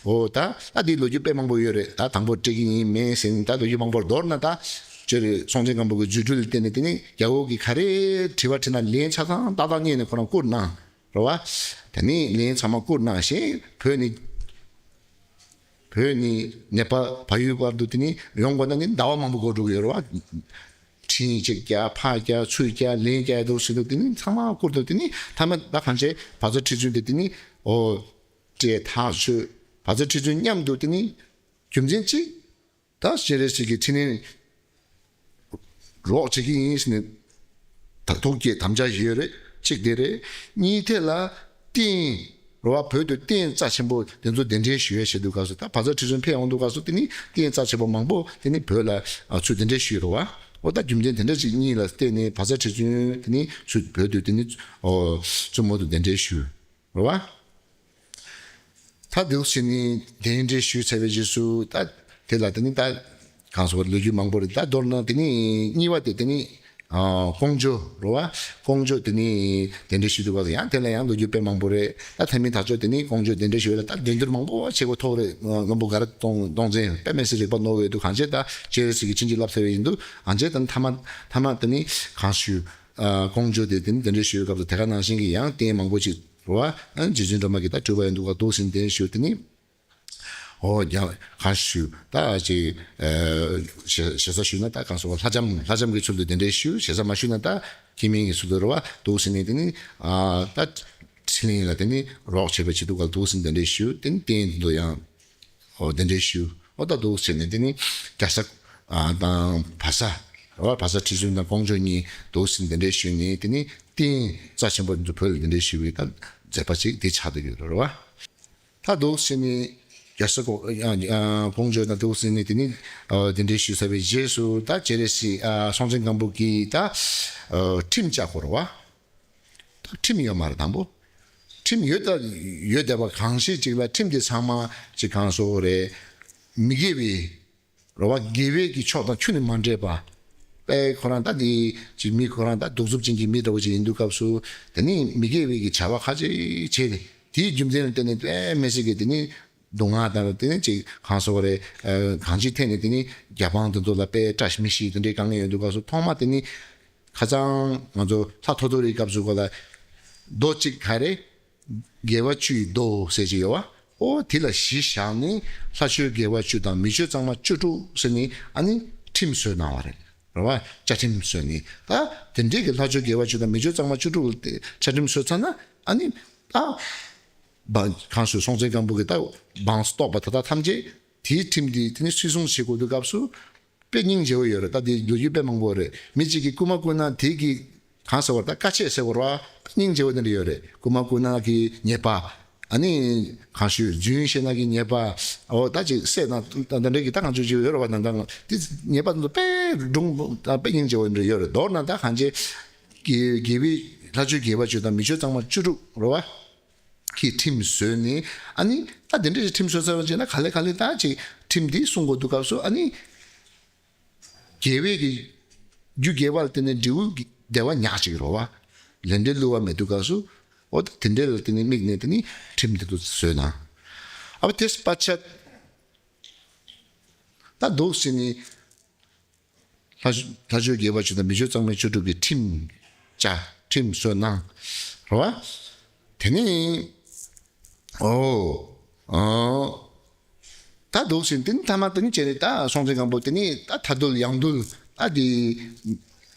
འོ། ད་ད་འདི་ལོ་རྒྱུས་དཔེ་མང་པོ་ཡོད་རེད། ད་དང་པོ་སྤྲད་ཀྱི་ཡིན་མིན་ཟེར་ནས་ད་ལོ་རྒྱུས་མང་པོ། མདོར་ན་ད་སྤྱིར་སྲོང་བཙན་སྒམ་པོ་གི་རྫུ་འཕྲུལ་བརྟེན་ནས། དེ་ནི་རྒྱལ་པོ་གིས་ག་རེ་དྲི་བ་དྲིས་ན་ལན་ཆ་ཚང་ཏག་ཏག་རྙེད་ནས་ཁོ་རང་བསྐུར་གནང་། རེད་བ། དེ་ནི་ལན་ཚང་མ་བསྐུར་གནང་བཞིན། བོད་ནས། བོད་ནས་ནེ་པ་བལ་ཡུལ་བར་དུ་དེ་ནི་ཡོང་དགོས་ན་ནི་ཟླ་བ་མང་པོ་འགོར་འགྲོ་གི་ཡོད་རེད་བ། འཕྲིན་གཅིག་རྒྱག་ཕར་རྒྱག་ཚུར་རྒྱག་ལན་རྒྱག་འདུག་ཟེར་དུས། དེ་ནི་ཚང་མ་བསྐུར་དུས། དེ་ནི་མཐའ་མ་ད་གང་བྱས། བཛྲ་ཁྲི་བཙུན་དེ་དེ་ནི། ཨོ། བཀྲས་ཐག་ཆོད། བཛྲ་ཁྲི་བཙུན་མཉམ་དུ་དེ་ནི་རྒྱུ་མཚན་གཅིག་ད་སྤྱན་རས་གཟིགས་ཀྱི་ཕྲིན་ལས་རོགས་བྱེད་ཀྱི་ཡིན་ཟེར་ནས་ད་ཐུགས་བསྐྱེད་དམ་བཅའ་བཞེས་ཡོད་རེད། གཅིག་དེ་རེད། གཉིས་དེ་ལ་རྟེན། རེད་བ། བོད་དུ་རྟེན་རྩ་ཆེན་པོ་དེ་ཚོ་གདན་འདྲེན་ཞུ་ཡས་བྱེད་དུས་སྐབས་སུ། ད་བཛྲ་ཁྲི་བཙུན་ཕེབས་ཡོང་དུས་སྐབས་སུ། དེ་ནི་རྟེན་རྩ་ཆེན་པོ་མང་པོ་དེ་ནི་བོད་ལ་ཨ་ཚུར་གདན་འདྲེན་ཞུས་རེད་བ། འོ། ད་རྒྱུ་མཚན་དེ་འདྲ་ཅིག་གཉིས་ལ་བརྟེན་ནས་བཛྲ་ཁྲི་བཙུན་དེ་ནི་ཚུར་བོད་དུ་དེ་ནི། ཨོ། བཙུན་མོ་དུ་གདན་འདྲེན་ཞུས། རེད་བ། ད་འདུག་ཟེར་ནས་གདན་འདྲེན་ཞུས་ཚར་བའི་རྗེས་སུ། ད་དེ་ལ་དེ་ནི་ད་གང་ཟེར་བ། ལོ་རྒྱུས་མང་པོ་རེད། ད་མདོར་ན་དེ་ནི་གཉིས་པ་དེ་དེ་ནི། ཨ། ཀོང་ཇོ། རེད་བ། ཀོང་ཇོ་དེ་ནི་གདན་འདྲེན་ཞུས་དུས་སྐབས་སུ་ཡང་དེ་ལ་ཡང་ལོ་རྒྱུས་དཔེ་མང་པོ་རེད། ད་མཐའ་མའི་ད་ཆོག་དེ་ནི་ཀོང་ཇོ་གདན་འདྲེན་ཞུས་ལ་ད་འགྲན་བསྡུར་མང་པོ་བྱེད་དགོས་ཐོག་རེད། བློན་པོ་མགར་སྟོང་སྟོང་བཙན་དཔེ་མི་སྲིད་རིག་པ་རྣོ་བའི་དུས། གང་བྱས་ད་སྤྱན་རས་གཟིགས་ཀྱིས་བྱིན་གྱིས་བརླབས་ཚར་བའི་ཡིན་དུས། གང་བྱས་ད་མཐའ་མ་མཐའ་མ་དེ་ནི་གང་ཞུ། ཨ། ཀོང་ཇོ་དེ་དེ་ནི་གདན་འདྲེན་ཞུས་སྐབས་སུ། དེ་ག་ནང་བཞིན་གྱི་ཡང་རྟེན་མང་པོ་ཅིག་རེད་བ། ཨ། རྗེ་བཙུན་སྒྲོལ་མ་གིས་ད་སྤྲུལ་པ་ཡིན་དུས་ག་འདུག་ཟེར་ནས་གདན་ཞུས། དེ་ནི། ཨོ། ཡང་གང་ཞུ། ད་ཅིག་ཨ། ཞེ་ཞེ་ས་ཞུས་ན་ད་གང་ཟེར་བ། ལྷ་ལྕམ་ལྷ་ལྕམ་གྱི་ཚུལ་དུ་གདན་འདྲེན་ཞུ། ཞེ་ས་མ་ཞུས་ན་ད་ཁྱིམ་མིང་གི་ཚུལ་དུ་རེད་བ། འདུག་ཟེར་ནས་དེ་ནི། ཨ། ད་ཕྲིན་ལས་ལ་དེ་ནི་རོགས་བྱེད་པའི་ཆེད་དུ་ག་འདུག་ཟེར་ནས་གདན་འདྲེན་ཞུ། དེ་ནི་རྟེན་དུ་ཡང་ཨོ། གདན་འདྲེན་ཞུ། ཨོ། ད་འདུག་ཟེར་ནས་དེ་ནི་རྒྱ་བཟའ། ཨ། དང་བ་ཟའ། རེད་བ། བ་ཟའ་ཁྲི་བཙུན་དང་ཀོང་ཇོ་གཉིས་འདུག་ཟེར་ནས་གདན་འདྲེན་ཞུས་ནས། དེ་ནི་རྟེན་རྩ་ཆེན་པོ་འདི་ཚོ་བོད་ལ་གདན་འདྲེན་ཞུ་བའི་ད་མཛད་པ་ཅིག་དེ་ཆགས་བསྡད་ཡོད་རེད་བ། ད་འདུག་ཟེར་ནས་རྒྱ་བཟའ་ཀོ། ཨ། ཨ། ཀོང་ཇོ་དང་འདུག་ཟེར་ནས་དེ་ནི། ཨ། གདན་འདྲེན་ཞུས་ཚར་བའི་རྗེས་སུ། ད་སྤྱན་རས་གཟིགས། ཨ། སྲོང་བཙན་སྒམ་པོ་གིས་ད། ཨ། ཁྲིམས་བཅའ་དགོས་རེད་བ། ཁྲིམས་ཡོད་མ་རེད། དང་པོ་ཁྲིམས་ཡོད་ད། ཡོད་བསྡད་པ་གང་ཞིག་ཅིག་ལ་ཁྲིམས་དེ་ཚང་མ་ཅིག་གང་ཟེར་དགོས་རེད། མི་དགེ་བའི། རེད་བ། དགེ་བའི་གི་ཕྱོགས་དང་ཁྱོན་ནས་མ་འདྲེས་པ། དཔེ་ཁོ་རང་ད་དེ་ཅིག་མི་ཁོ་རང་ད་གདུག་རྩུབ་ཅན་གྱི་མི་འདྲ་བོ་ཅིག་ཡིན་དུས་སྐབས་སུ། དེ་ནི་མི་དགེ་བའི་གི་བྱ་བ་ཁ་ཅིག་བྱས་ཏེ། དེའི་རྒྱུ་མཚན་ལ་བརྟེན་ནས་དཔེ་མི་སྲིད་ཀྱི་དེ་ནི་སྡུག་བསྔལ་དང་དེ་ནི་ཅིག་གང་ཟེར་བ་རེད། ཨ། གང་ཅིའི་ཐད་ནས་དེ་ནི་རྒྱ་དཔང་དེ་ཚོ་ལ་དཔེ་བཀྲ་ཤིས་མི་ཤིས་དེ་འདྲའི་དཀའ་ངལ་ཡོང་དུས་སྐབས་སུ། ཐོག་མ་དེ་ནི་ཁ་སང་ང་ཚོ་ལྷ་ཐོ་ཐོ་རིའི་སྐབས་སུ་གོ་ལ། མདོ་གཅིག་ག་རེ། དགེ་བ་བཅུ་ཡི་མདོ་ཟེར་གྱི་ཡོད་བ། ཨོ་དེ་ལ་གཞི་བཞག་ནས་ལྷ་ཆོས་དགེ་བ་བཅུ་དང་མི་ཆོས་གཙང་མ་བཅུ་དྲུག་ཟེར་ནས་ཨ་ནི་ཁྲིམས་བཟོས་གནང་བ་རེད། རེད་བ། བཅའ་ཁྲིམས་བཟོས་ནས། ད་དེ་འདྲའི་གི་ལྷ་ཆོས་དགེ་བ་བཅུ་དང་མི་ཆོས་གཙང་མ་བཅུ་དྲུག་ལ་དེ་བཅའ་ཁྲིམས་བཟོས་ཚར་ན། ཨ་ནི་ད་འབངས་གང་ཞུ། སྲོང་བཙན་སྒམ་པོ་གི་ད་འབངས་སུ་གཏོགས་པ་ད་ལྟ་ཐམས་ཅད་དེའི་ཁྲིམས་དེ་དེ་ནི་སྲིད་སྲུང་བྱེད་དགོས་དུས་སྐབས་སུ། དཔེ་སྙིང་རྗེ་བོ་ཡོད་རེད། ད་དེ་ལོ་རྒྱུས་དཔེ་མང་པོ་རེད། མི་གཅིག་གིས་རྐུ་མ་རྐུ་ན་དེ་གི་གང་ཟེར་བ་རེད། ད་དཀའ་སྤྱད་ཟེར་བ་རེད་བ། སྙིང་རྗེ་བོ་དེ་འདྲ་ཡོད་རེད། རྐུ་མ་རྐུ་ན་གི་ཉེས་པ། ཨ་ནི་གང་ཞུ། རྫུན་བཤད་ན་གི་ཉེས་པ། འོ་ད་ཅིག་བསད་ན་ད་འདྲ་གི་ད་གང་ཅིག་ཅིག་ཡོད་རེད་བ། ད་ད་དེ་ཉེས་པ་དེ་ཚོ་དཔེ་སྒྲུང་ད་དཔེ་སྙིང་རྗེ་བོ་དེ་འདྲ་ཡོད་རེད། མདོར་ན་ད་གང་ཅི་དགེ་དགེ་བའི་ལྷ་ཆོས་དགེ་བ་བཅུ་དང་མི་ཆོས་གཙང་མ་བཅུ་དྲུག་རེད་བ། གི་ཁྲིམས་བཟོས་ནས། ཨ་ནི་ད་དེ་འདྲའི་ཁྲིམས་བཟོས་ཚར་བ་ཅིག་ན། ག་ལེ་ག་ལེ་ད་ཅིག་ཁྲིམས་འདི་སྲུང་དགོས་དུས་སྐབས་སུ། ཨ་ནི་དགེ་བའི་གི་རྒྱུ་དགེ་བ་ལ་བརྟེན་ནས་འབྲས་བུ་གི་བདེ་བ་ཉག་གཅིག་རེད་བ། ལས་འབྲས་བསླུ་བ་མེད་དུས་སྐབས་སུ། འོ་ད་དེ་འདྲའི་ལ་བརྟེན་ནས་དམིགས་ནས་དེ་ནི་ཁྲིམས་དེ་ཚོ་བཟོས་གནང་། ཨ་བ་དེས་པ་ཆ། ད་འདུག་ཟེར་ནས། ལྷ་ལྷ་ཆོས་དགེ་བ་བཅུ་དང་མི་ཆོས་གཙང་མ་བཅུ་དྲུག་གི་ཁྲིམས་བཅའ། ཁྲིམས་བཟོས་གནང་། རེད་བ། དེ་ནས་ཨོ་ཨོ་ད་འདུག་ཟེར། དེ་ནས་ཐ་མ་དེ་ནས་བྱས་ནས་ད་སྲོང་བཙན་སྒམ་པོ་དེ་ནས་ད་མཐའ་འདུལ་ཡང་འདུལ། ད་དེ་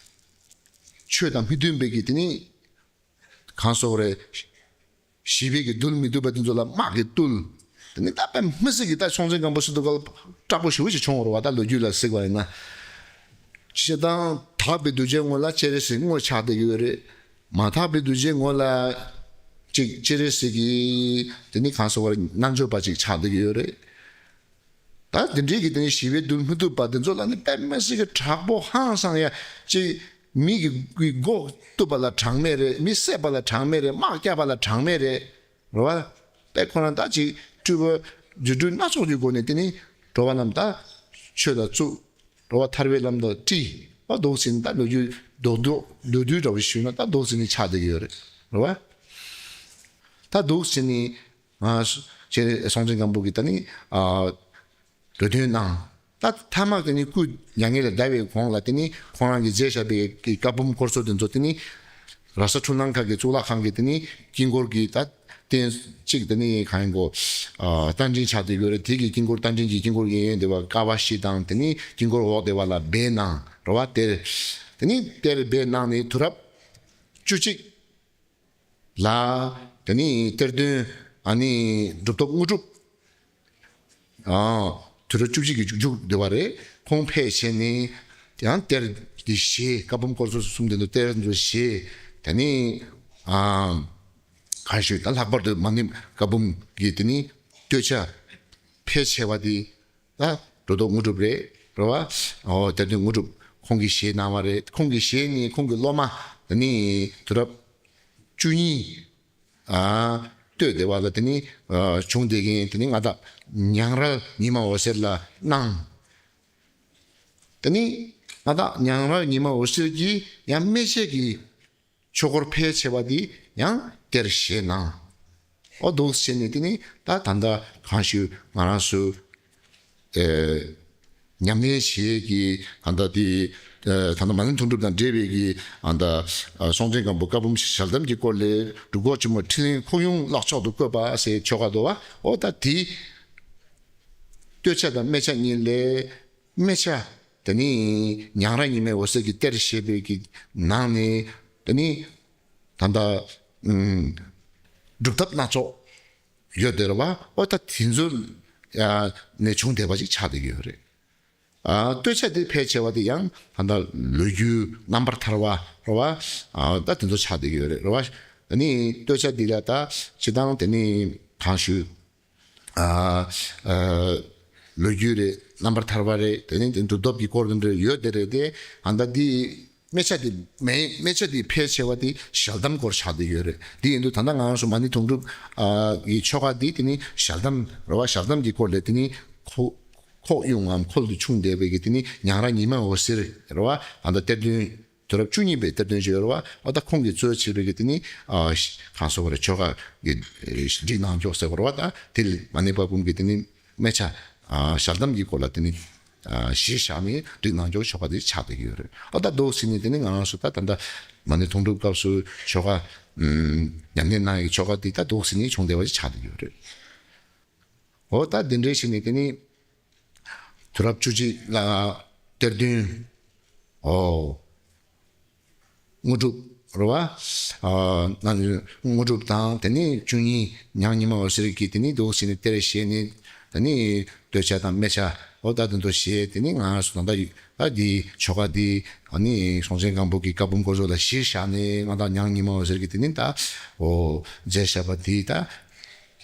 ཆོས་དང་མི་མཐུན་པའི་གི་དེ་ནས་གང་ཟེར་བ་རེད། ཞི་བའི་གི་འདུལ་མི་ཐུབ་པ་དེ་ཚོ་ལ་དམག་གིས་བཏུལ། དེ་ནི་ད་དཔེ་མི་སྲིད་ཀྱི་ད་སྲོང་བཙན་སྒམ་པོ་ཟེར་དུས་སྐབས་དྲག་པོ་ཞེ་པོ་ཅིག་བྱུང་བ་རེད་བ། ད་ལོ་རྒྱུས་ལ་གཟིགས་པ་ཡིན་ན། སྤྱིར་བཏང་དག་པའི་གདུལ་བྱའི་ངོ་ལ་སྤྱན་རས་གཟིགས་དངོས་ཆགས་བསྡད་ཀྱི་ཡོད་རེད། མ་དག་པའི་གདུལ་བྱའི་ངོ་ལ་ཅིག་སྤྱན་རས་གཟིགས་ཀྱི་དེ་ནི་གང་ཟེར་བ་རེད། རྣལ་འབྱོར་པ་ཅིག་ཆགས་བསྡད་ཀྱི་ཡོད་རེད། ད་དེ་འདྲའི་གི་དེ་ནི་ཞི་བའི་འདུལ་མི་ཐུབ་པ་དེ་ཚོ་ལ་ནི་དཔེ་མི་སྲིད་ཀྱི་དྲག་པོ་ཧང་སང་ཡ་ཅིག་མི་གི་གི་མགོ་གཏུབ་པ་ལ་གྲངས་མེད་རེད། མི་བསད་པ་ལ་གྲངས་མེད་རེད། དམག་རྒྱག་པ་ལ་གྲངས་མེད་རེད། རེད་བ། དཔེ་ཁོ་རང་ད་ཅིག་སྤྲུལ་པ་རྫུ་འཕྲུལ་སྣ་ཚོགས་ཀྱི་སྒོ་ནས་དེ་ནི་འགྲོ་བ་རྣམས་ད་ཆོས་ལ་བཙུགས། འགྲོ་བ་ཐར་པའི་ལམ་དུ་ཁྲིད། བ་འདུག་ཟེར་ནས། ད་ལོ་རྒྱུས་རྡོག་རྡོག་མདོར་བསྡུས་འདྲ་བོ་ཞུས་ན་ད་འདུག་ཟེར་ནས་ཆགས་བསྡད་ཀྱི་ཡོད་རེད། རེད་བ། ད་འདུག་ཟེར་ནས། ང་ཅེ་སྲོང་བཙན་སྒམ་པོ་གི་ད་ནི་ཨ་འགྲོ་དོན་གནང་། ད་ཐ་མ་དེ་ནི་སྐུ་མྱ་ངན་ལས་འདའ་བའི་གོང་ལ་དེ་ནི་ཁོང་རང་གིས་མཛད་བཞག་པའི་གི་བཀའ་འབུམ་སྐོར་ཚོ་དེ་ཚོ་དེ་ནི་ར་ས་འཕྲུལ་སྣང་ཁང་གི་གཙུག་ལག་ཁང་གི་དེ་ནི་དཀྱིལ་འཁོར་གྱི་ད་རྟེན་གཅིག་དེ་ནི་གང་ཡིན་གོ། ཨ་རྟ་མགྲིན་ཆགས་བསྡད་ཡོད་རེད། དེ་གི་དཀྱིལ་འཁོར་རྟ་མགྲིན་གྱི་དཀྱིལ་འཁོར་གྱི་གཡས་གཡོན་དེ་བ་ཀ་བ་བཞི་དང་། དེ་ནི་དཀྱིལ་འཁོར་འོག་དེ་བ་ལ་སྦས་གནང་། རེད་བ། དེར་དེ་ནི་གཏེར་སྦས་གནང་ནས་དུས་རབས་བཅུ་གཅིག་ལ་དེ་ནི་གཏེར་སྟོན་ཨ་ནི་གྲུབ་ཐོབ་དངོས་གྲུབ། ཨ་དུས་རབས་བཅུ་གཅིག་གི་མཇུག་མཇུག་དེ་བ་རེད། ཁོང་ཕེབས་བྱས་ནས་ཡང་གཏེར་འདི་བཞེས། བཀའ་འབུམ་སྐོར་ཚོ་གསུམ་དེ་ཚོ་གཏེར་འདི་བཞེས། དེ་ནི་ཨ་ག་ཞུ། ད་ལྷག་པར་དུ་མ་ཎི་བཀའ་འབུམ་གྱི་དེ་ནི་སྟོད་ཆ་ཕལ་ཆེ་བ་དེ་ད་གྲུབ་ཐོབ་དངོས་གྲུབ་རེད། རེད་བ། ཨོ་གཏེར་སྟོན་དངོས་གྲུབ་ཁོང་གིས་བཞེས་གནང་བ་རེད། ཁོང་གིས་བཞེས་ནས་ཁོང་གི་སློབ་མ་དེ་ནི་དུས་རབས་བཅུ་གཉིས། ཨ་སྟོད་དེ་བ་ལ་དེ་ནི་ཨ་བྱུང་བསྡད་མཁན་དེ་ནི་མངའ་བདག་ཉང་རལ་ཉི་མ་འོད་ཟེར་ལ་གནང་། དེ་ནི་མངའ་བདག་ཉང་རལ་ཉི་མ་འོད་ཟེར་གྱིས་ཡང་སྨེ་བྱད་ཀྱི་ཆོས་འཁོར་ཕལ་ཆེ་བ་དེ་ཡང་གཏེར་བཞེས་གནང་། ཨོ་འདུག་བྱས་ནས་དེ་ནི་ད་ད་ལྟ་གང་ཞུ་ང་རང་ཚོ་ཨེ་ཉམས་ལེན་བྱེད་ཀྱི་ད་ལྟ་དེ་ཨེ་ད་ལྟ་མ་ཎི་དུང་སྒྲུབ་དང་འབྲེལ་བའི་གི་ཨ་ད་ཨ་སྲོང་བཙན་སྒམ་པོ་བཀའ་འབུམ་ཞལ་གདམས་ཀྱི་སྐོར་ལས་སྒྲུབ་སྐོར་ཆེན་མོ་ཕྲིན་ལས་འཁོར་ཡུག་ཀློག་ཆོག་ཏུ་བཀོད་པ་ཟེར་ཆོ་ག་འདུག་བ། ཨོ་ད་དེ་སྟོད་ཆ་དང་སྨད་ཆ་གཉིས་ལས། སྨད་ཆ་དེ་ནི་ཉང་རལ་ཉི་མའི་འོད་ཟེར་གྱི་གཏེར་བཞེས་པའི་གི་ནང་ནས་དེ་ནི་ད་ལྟ་ཨུམ་སྒྲུབ་ཐབས་སྣ་ཚོགས་ཡོད་དེ་རེད་བ། ཨོ་ད་དེ་ཚོ་ནས་བྱུང་བསྡད་པ་ཅིག་ཆགས་བསྡད་ཀྱི་ཡོད་རེད། ཨ་སྟོད་ཆ་དེ་ཕལ་ཆེ་བ་དེ་ཡང་ད་ལྟ་ལོ་རྒྱུས་རྣམ་པར་ཐར་བ་རེད་བ། ཨ་ད་དེ་ཚོ་ཆགས་བསྡད་ཀྱི་ཡོད་རེད། རེད་བ། དེ་ནི་སྟོད་ཆ་དེ་ལ་ད་སྤྱིར་བཏང་དེ་ནི་གང་ཞུ། ཨ་ཨ་ལོ་རྒྱུས་རེད། རྣམ་པར་ཐར་པ་རེད། དེ་ནས་དེ་གྲུབ་ཐོབ་ཀྱི་སྐོར་དེ་འདྲ་ཡོད་དེ་རེད་དེ། ཨ་ད་འདི་སྨད་ཆ་དེ་མེད། སྨད་ཆ་དེ་ཕལ་ཆེ་བ་དེ་ཞལ་གདམས་སྐོར་ཆགས་བསྡད་ཡོད་རེད། དེ་ཡིན་དུས་ད་ལྟ་ང་རང་ཚོ་མ་ཎི་དུང་སྒྲུབ་ཨ་ཡི་ཆོ་ག་འདི་དེ་ནི་ཞལ་གདམས་རེད་བ། ཞལ་གདམས་ཀྱི་སྐོར་ལས་དེ་ནི་ཁོ་ ཁོག་གཡུང་ངམ་ཁོལ་དུ་ཕྱུང་བསྡད་པའི་གི་དེ་ནི་ཉང་ར་ཉི་མ་འོད་ཟེར་རེད་བ། ད་ལྟ་གཏེར་སྟོན་དུས་རབས་བཅུ་གཉིས་པའི་གཏེར་སྟོན་ཅིག་ཡོད་རེད་བ། ཨོ་ད་ཁོང་གིས་གཙོས་བྱས་པའི་གི་དེ་ནི་ཨ་གང་ཟེར་བ་རེད། ཆོ་ག་གི་སྒྲིག་གནང་ཕྱོགས་ཟེར་བ་རེད་བ། ད་དེ་ལ་མ་ཎི་བཀའ་འབུམ་གྱི་དེ་ནི་སྨད་ཆ་ཨ་ཞལ་གདམས་ཀྱི་སྐོར་ལ་དེ་ནི་ཨ་གཞི་བཞག་ནས་སྒྲིག་གནང་ཕྱོགས་ཆོ་ག་དེ་ཆགས་བསྡད་ཀྱི་ཡོད་རེད། ཨོ་ད་འདུག་ཟེར་ནས་དེ་ནི་ང་རང་ཚོ་ད་ད་ལྟ་མ་ཎི་དུང་སྒྲུབ་སྐབས་སུ་ཆོ་ག་ཨམ་ཉམས་ལེན་གནང་ཡི་ཆོ་ག་དེ་ད་འདུག་ཟེར་ནས་བྱུང་བསྡད་པ་ཞིག་ཆགས་བསྡད་ཀྱི་ཡོད་རེད། འོ་ད་འདི་འདྲའི་ཞིག་ནི་དེ་ནི་དུས་རབས་བཅུ་གཅིག་ལ་གཏེར་སྟོན་འོ་དངོས་གྲུབ་རེད་བ། ཨ་ན་དངོས་གྲུབ་དང་དེ་ནི་བཅུ་གཉིས་ཉང་ཉི་མ་འོད་ཟེར་གྱིས་དེ་ནི་འདུག་ཟེར་ནས་གཏེར་བཞེས་ནས་དེ་ནི་སྟོད་ཆ་དང་སྨད་ཆ་འོ་ད་དེ་ཚོ་བཞེས། དེ་ནི་ང་རང་ཚོ་ད་ལྟ་ཡོད་ད་འདི་ཆོ་ག་འདི་ཨ་ནི་གསུང་ཆེན་སྒམ་པོ་གི་བཀའ་འབུམ་སྐོར་ཚོ་ལ་གཞི་བཞག་ནས་ང་དང་ཉང་ཉི་མ་འོད་ཟེར་གྱིས་དེ་ནི་ད་འོ་མཛད་བཞག་པ་འདི་ད།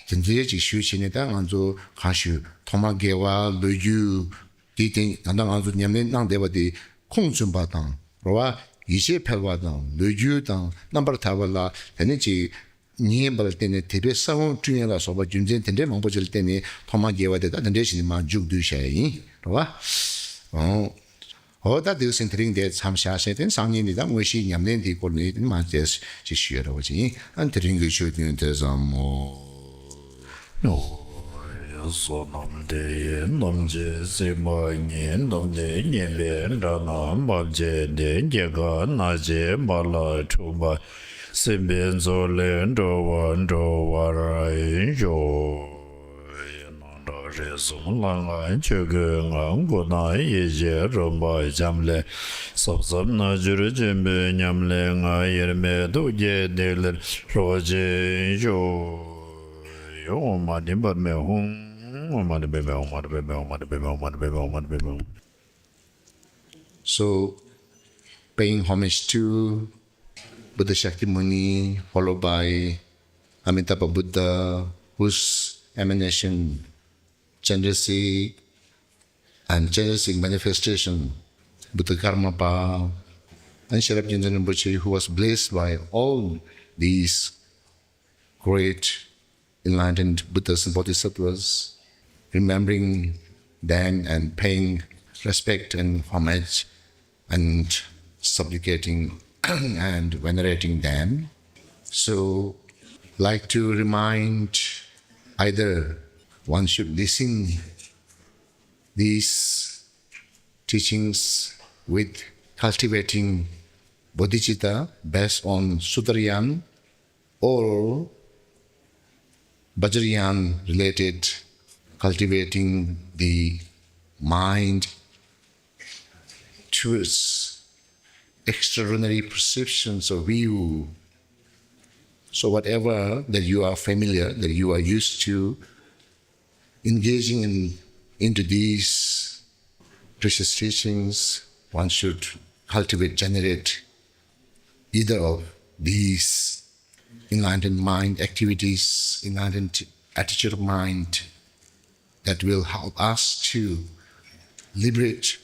དེ་འདྲའི་ཅིག་ཞུས་བྱས་ནས་ད་ང་ཚོ་གང་ཞུ་ཐོག་མ་དགེ་བ་ལོ་རྒྱུས་དེའི་སྟེང་ད་ལྟ་ང་ཚོ་ཉམས་ལེན་གནང་བསྡད་པ་དེ་ཁུངས་བཙུན་པ་དང་རེད་བ། ཡིད་ཆེས་འཕེར་བ་དང་ལོ་རྒྱུས་དང་རྣམ་པར་ཐར་པ་ལ་དེ་ནི་ཅིག་ཉན་པ་ལ་བརྟེན་ནས་དད་པའི་ས་བོན་བསྐྲུན་ཡས་ལ་སོགས་པ་རྒྱུ་མཚན་དེ་འདྲའི་མང་པོ་ཅིག་ལ་བརྟེན་ནས་ཐོག་མ་དགེ་བ་དེ་ད་དེ་འདྲའི་ཞིག་ནས་མར་མཇུག་བསྡུས་བྱས་ཡིན་རེད་བ། ཨོ། འོ་ད་དེ་ཟིན་དེ་རིང་འདིར་མཚམས་བཞག་བྱས་ཏེ་སང་ཉིན་འདི་དང་དངོས་གཞིའི་ཉམས་ལེན་འདིའི་སྐོར་ནས་མ་བྱས་ཅིག་ཞུ་ཡ་ར་བ་ཅིག་ཡིན། ཨ་དེ་རིང་གི་ཆོས་ཐུན་དེ་ཙམ་མོ། བསོད་ནམས་འདི་ཡིས་ཐམས་ཅད་གཟིགས་པ་ཉིད། ཐམས་ཅད་མཁྱེན་པའི་དགྲ་རྣམས་ཕམ་བྱས་ཏེ། སྐྱེ་རྒ་ན་འཆིའི་རྦ་རླབས་འཁྲུགས་པ་སྲིད་པའི་མཚོ་ལས་འགྲོ་བ་སྒྲོལ་བར་ཤོག། རིགས་གསུམ་ལྷ་སྔགས་ཆོས་སྐུའི་ངང་། སྐུ་དང་ཡེ་ཤེས་རོལ་པ་འབྱམས་ཀླས། ཟབ་ཟབ་རྣལ་འབྱོར་ཆེན་པོའི་ཉམས་ལེན་ངང་། དབྱེར་མེད་ཐུགས་ཀྱི་ཐིག་ལེར་རོ་གཅིག་ཤོག། ཨོཾ་མ་ཎི་པདྨེ་ཧཱུྃ། ཨོཾ་མ་ཎི་པདྨེ་ཧཱུྃ། ཨོཾ་མ་ཎི་པདྨེ་ཧཱུྃ། So, paying homage to Buddha Shakyamuni, followed by Amitabha Buddha, whose emanation, Chenrezig, and Chenrezig manifestation, Buddha Karmapa, and Sherab Gyaltsuen Rinpoche, who was blessed by all these great enlightened Buddhas and Bodhisattvas, remembering them and paying respect and homage and supplicating and venerating them. So, like to remind, either one should listen these teachings with cultivating bodhicitta based on Sutrayana or Vajrayana related, cultivating the mind towards extraordinary perceptions of view. So whatever that you are familiar, that you are used to, engaging in, into these precious teachings, one should cultivate, generate either of these enlightened mind activities, enlightened attitude of mind that will help us to liberate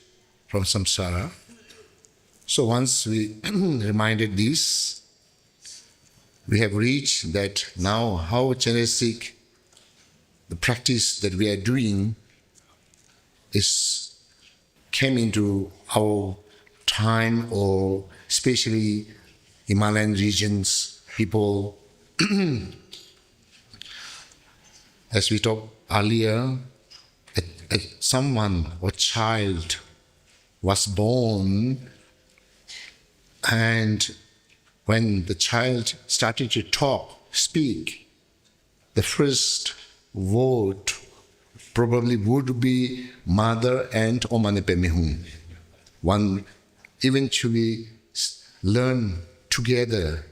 from samsara. So once we reminded this, we have reached that now how Chenrezig, the practice that we are doing is came into our time, or especially Himalayan regions, people, as we talked earlier, a, a, someone or child was born, and when the child started to talk, speak, the first word probably would be mother and Om Mani Padme Hum. One eventually s- learn together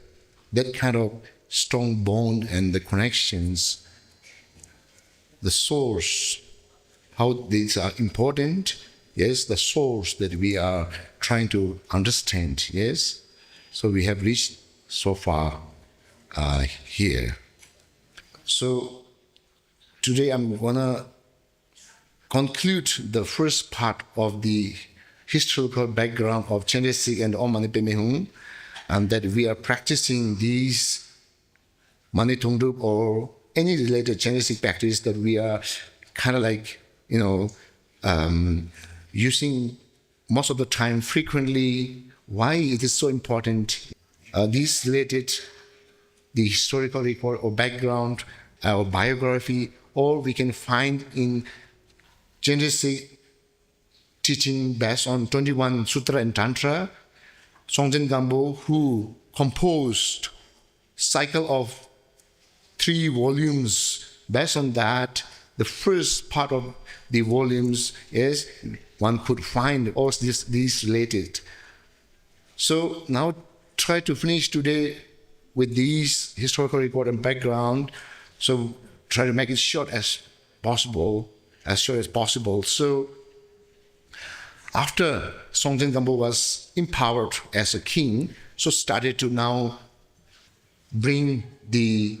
that kind of strong bond and the connections, the source, how these are important. Yes, the source that we are trying to understand. Yes, so we have reached so far uh, here. So today I'm gonna conclude the first part of the historical background of Chenrezig and Om Mani Padme Hum, and that we are practicing these Mani Thungdrup or any related Chenrezig practice, that we are kind of like, you know, um, using most of the time, frequently, why it is so important. Uh, these related the historical record or background or biography, all we can find in Chenrezig teaching based on twenty-one Sutra and Tantra. Songtsen Gampo, who composed cycle of three volumes. Based on that, the first part of the volumes is one could find all this, these related. So now try to finish today with these historical record and background. So try to make it short as possible, as short as possible. So after Songtsen Gampo was empowered as a king, so started to now bring the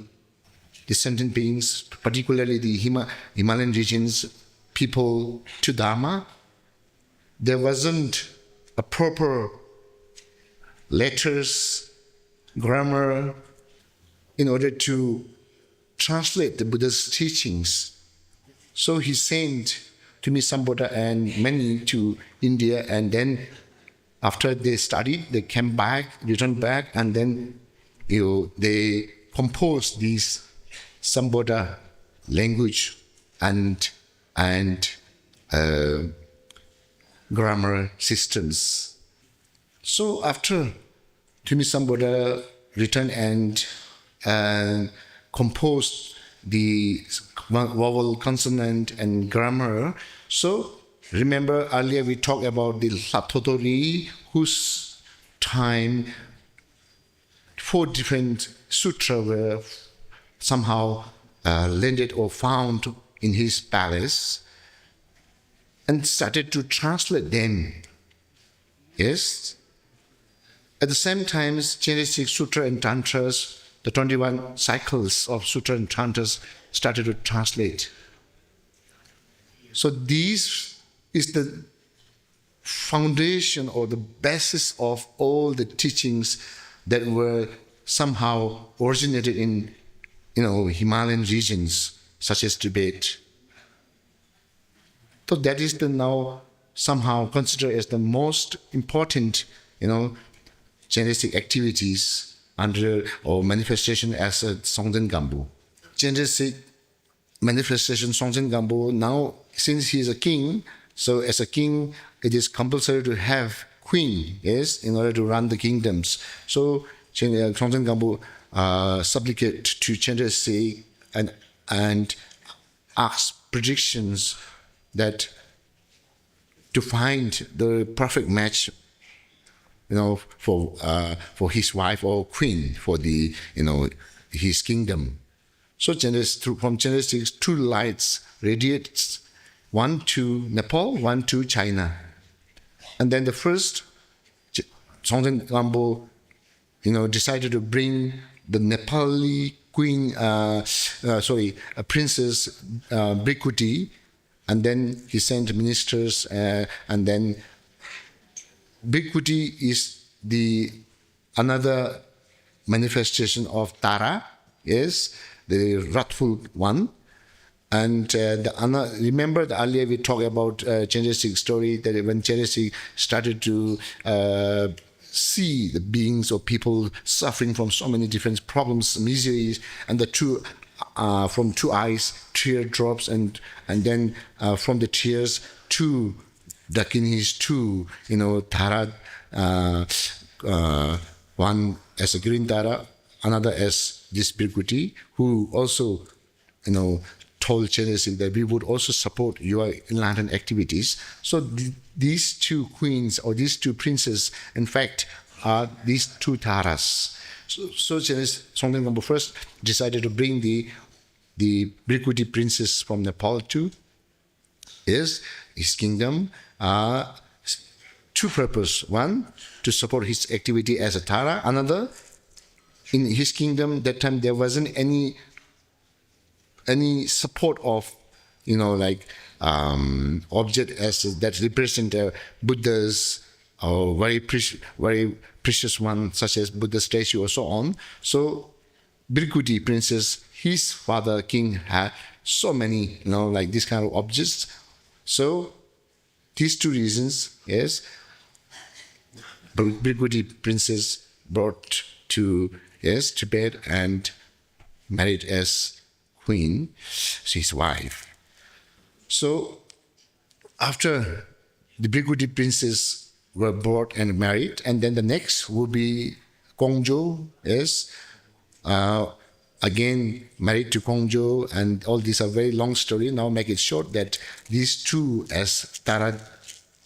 the sentient beings, particularly the Hima, Himalayan regions people, to Dharma. There wasn't a proper letters, grammar, in order to translate the Buddha's teachings. So he sent Tumisambodha and many to India, and then after they studied, they came back, returned back, and then you know, they composed these Sambodha language and and uh, grammar systems. So after Tumisambodha returned and uh, composed the vowel, consonant, and grammar. So remember earlier we talked about the Hlathotori, whose time four different sutra were somehow uh, landed or found in his palace and started to translate them. Yes. At the same time, Chenrezig Sutra and Tantras, the twenty-one cycles of Sutra and Tantras started to translate. So this is the foundation or the basis of all the teachings that were somehow originated in, you know, Himalayan regions such as Tibet. So that is the now somehow considered as the most important, you know, Chenrezig activities under or manifestation as a Songtsen Gampo. Chenrezig manifestation Songtsen Gampo. Now, since he is a king, so as a king, it is compulsory to have queen, yes, in order to run the kingdoms. So Chen- uh, Songtsen Gampo uh, supplicate to Chenrezig and and ask predictions that to find the perfect match, you know, for uh, for his wife or queen for the you know his kingdom. So Chenrezig, through, from Chenrezig, two lights radiates, one to Nepal, one to China. And then the first, Ch- Songtsen Gampo, you know, decided to bring the Nepali queen, uh, uh, sorry, a princess uh, Bhrikuti, and then he sent ministers, uh, and then Bhrikuti is the another manifestation of Tara, is the wrathful one. And uh, the, ano- remember the earlier we talked about uh, Chenrezig story, that when Chenrezig started to uh, see the beings or people suffering from so many different problems, miseries, and the two uh, from two eyes tear drops, and and then uh, from the tears two Dakinis, two, you know, Tara, uh, uh, one as a green Tara, another as this Bhrikuti, who also, you know, told Chenrezig that we would also support your enlightened activities. So th- these two queens or these two princes, in fact, are these two Taras. So, so Chenrezig Songtsen Gampo first decided to bring the the Bhrikuti princess from Nepal to is his kingdom uh, two purpose. One, to support his activity as a Tara. Another, in his kingdom that time there wasn't any any support of you know like um, object as that represent uh, Buddhas or very precious, very precious one such as Buddha statue or so on. So Bhrikuti princess, his father king had so many, you know, like this kind of objects. So These two reasons, yes, Bri- Briguti princess brought to, yes, Tibet and married as queen, his wife. So after the Briguti princes were brought and married, and then the next will be Kongjo, yes, uh, again married to Kongjo, and all these are very long story. Now make it short that these two as Tara,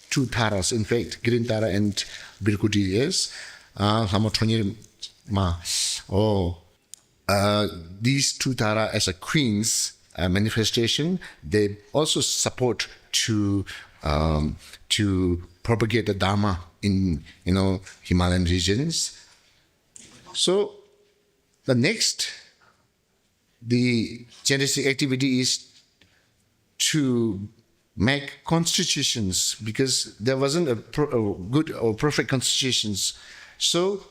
two Taras, in fact, Green Tara and Briguti, yes, uh, Lhamo Thonir Ma. Oh, uh, these two Tara as a queen's uh, manifestation, they also support to um, to propagate the Dharma in, you know, Himalayan regions. So the next, the Chenrezig activity is to make constitutions, because there wasn't a, pro- a good or perfect constitutions. So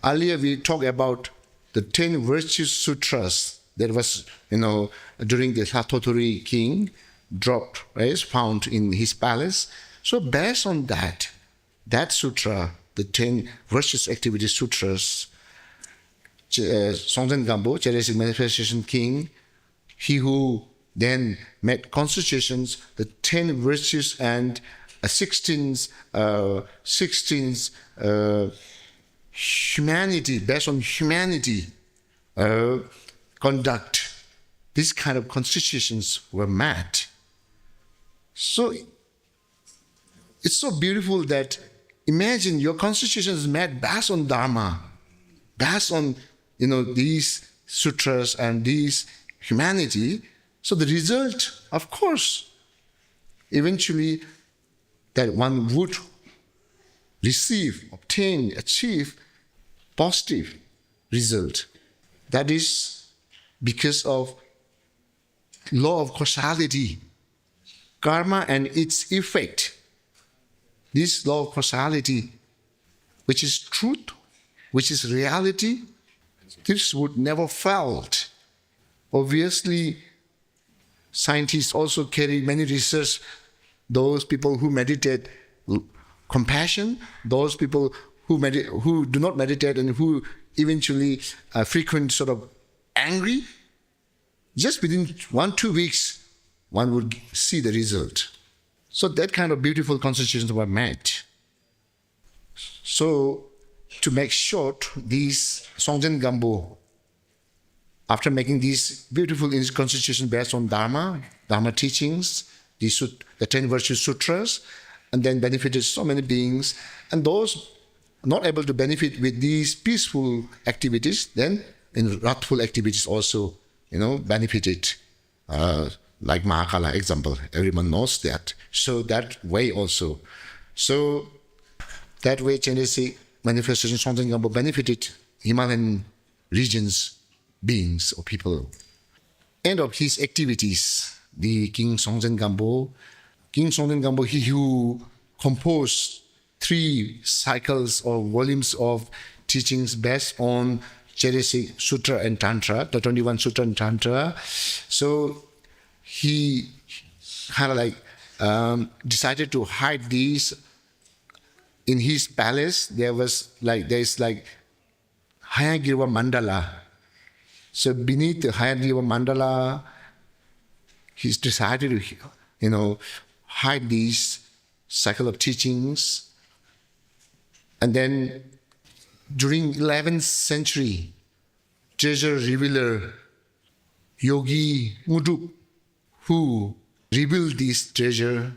earlier we talked about the ten virtue sutras that was, you know, during the Lha Thothuri king dropped, right, found in his palace. So based on that, that sutra, the ten virtuous activity sutras, Ch- uh, Songtsen Gampo, Chenrezig manifestation king, he who then made constitutions, the ten virtues and uh, sixteen, uh, sixteen uh, humanity, based on humanity uh, conduct, this kind of constitutions were made. So it's so beautiful that imagine your constitution is made based on Dharma, based on, you know, these sutras and these humanity. So the result, of course, eventually that one would receive, obtain, achieve positive result. That is because of law of causality, karma and its effect. This law of causality, which is truth, which is reality, this would never failed. Obviously, scientists also carry many research. Those people who meditate l- compassion, those people who medit- who do not meditate and who eventually uh, frequent sort of angry, just within one two weeks, one would see the result. So that kind of beautiful constitutions were made. So, to make short, these Songtsen Gampo, after making these beautiful ins- constitutions based on Dharma, Dharma teachings, the, sut- the ten virtue sutras, and then benefited so many beings, and those not able to benefit with these peaceful activities, then in wrathful activities also, you know, benefited. Uh, like Mahakala example, everyone knows that. So that way also. So that way, Chenrezig manifestation, Songtsen Gampo benefited Himalayan regions, beings or people. End of his activities, the King Songtsen Gampo, King Songtsen Gampo, he who composed three cycles or volumes of teachings based on Chenrezig Sutra and Tantra, the twenty-one Sutra and Tantra. So he kind of like um, decided to hide these in his palace. There was like, there's like Hayagriva Mandala. So beneath the Hayagriva Mandala, he's decided to, you know, hide these cycle of teachings. And then during eleventh century, treasure revealer Yogi Ngudrup, who revealed this treasure,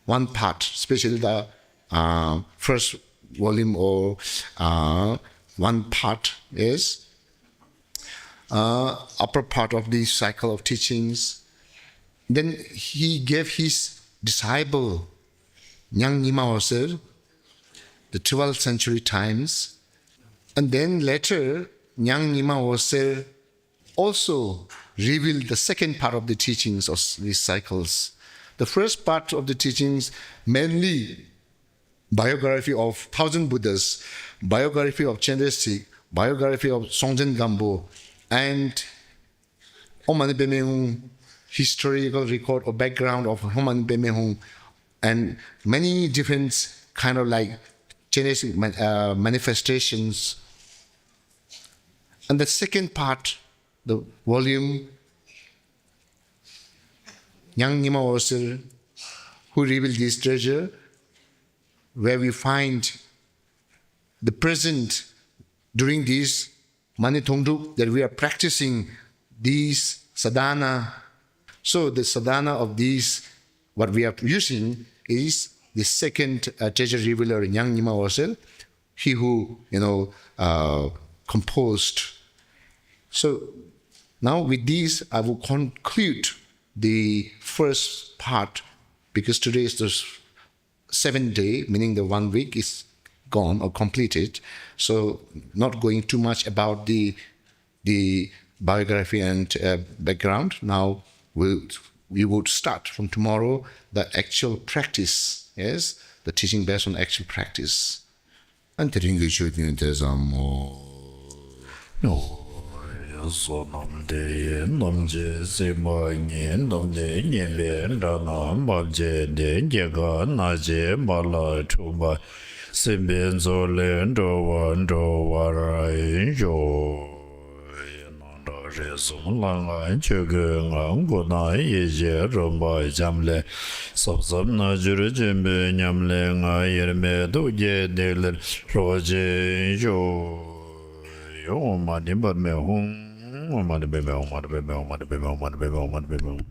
one part, especially the uh, first volume or uh, one part is uh, upper part of the cycle of teachings. Then he gave his disciple Nyang Nyima Hoser the twelfth century times. And then later, Nyang Nyima Hoser also revealed the second part of the teachings of these cycles. The first part of the teachings mainly biography of thousand Buddhas, biography of Chenrezig, biography of Songtsen Gampo, and Om Mani Padme Hum, historical record or background of Om Mani Padme Hum, and many different kind of like genetic man- uh, manifestations. And the second part, the volume, Nyang Nyima Osir, who revealed this treasure, where we find the present during this Mani Thongdruk that we are practicing these sadhana. So the sadhana of these, what we are using is the second uh, treasure revealer, Nyang Nyima Osir, he who, you know, uh, composed. So now with this, I will conclude the first part because today is the seventh day, meaning the one week is gone or completed. So not going too much about the the biography and uh, background. Now we we would start from tomorrow the actual practice, yes, the teaching based on actual practice. ཨ་དེ་རིང་གི་ཆོས་ཐུན་དེ་ཙམ་མོ། བསོད་ནམས་འདི་ཡིས་ཐམས་ཅད་གཟིགས་པ་ཉིད། ཐམས་ཅད་མཁྱེན་པའི་དགྲ་རྣམས་ཕམ་བྱས་ཏེ། སྐྱེ་རྒ་ན་འཆིའི་རྦ་རླབས་འཁྲུགས་པ། སྲིད་པའི་མཚོ་ལས་འགྲོ་བ་སྒྲོལ་བར་ཤོག། ཡེ་ནས་རིགས་གསུམ་ལྷ་སྔགས་ཆོས་སྐུའི་ངང་། སྐུ་དང་ཡེ་ཤེས་རོལ་པ་འབྱམས་ཀླས། ཟབ་ཟབ་རྣལ་འབྱོར་ཆེན་པོའི་ཉམས་ལེན་ངང་། དབྱེར་མེད་ཐུགས་ཀྱི་ཐིག་ལེར་རོ་གཅིག་ཤོག། ཨོཾ་མ་ཎི་པདྨེ་ཧཱུྃ། ཨོཾ་མ་ཎི་པདྨེ་ཧཱུྃ། མ་ཎི་པདྨེ་ཧཱུྃ། མ་ཎི་པདྨེ་ཧཱུྃ། མ་ཎི་པདྨེ་ཧཱུྃ། མ་ཎི་པདྨེ་ཧཱུྃ།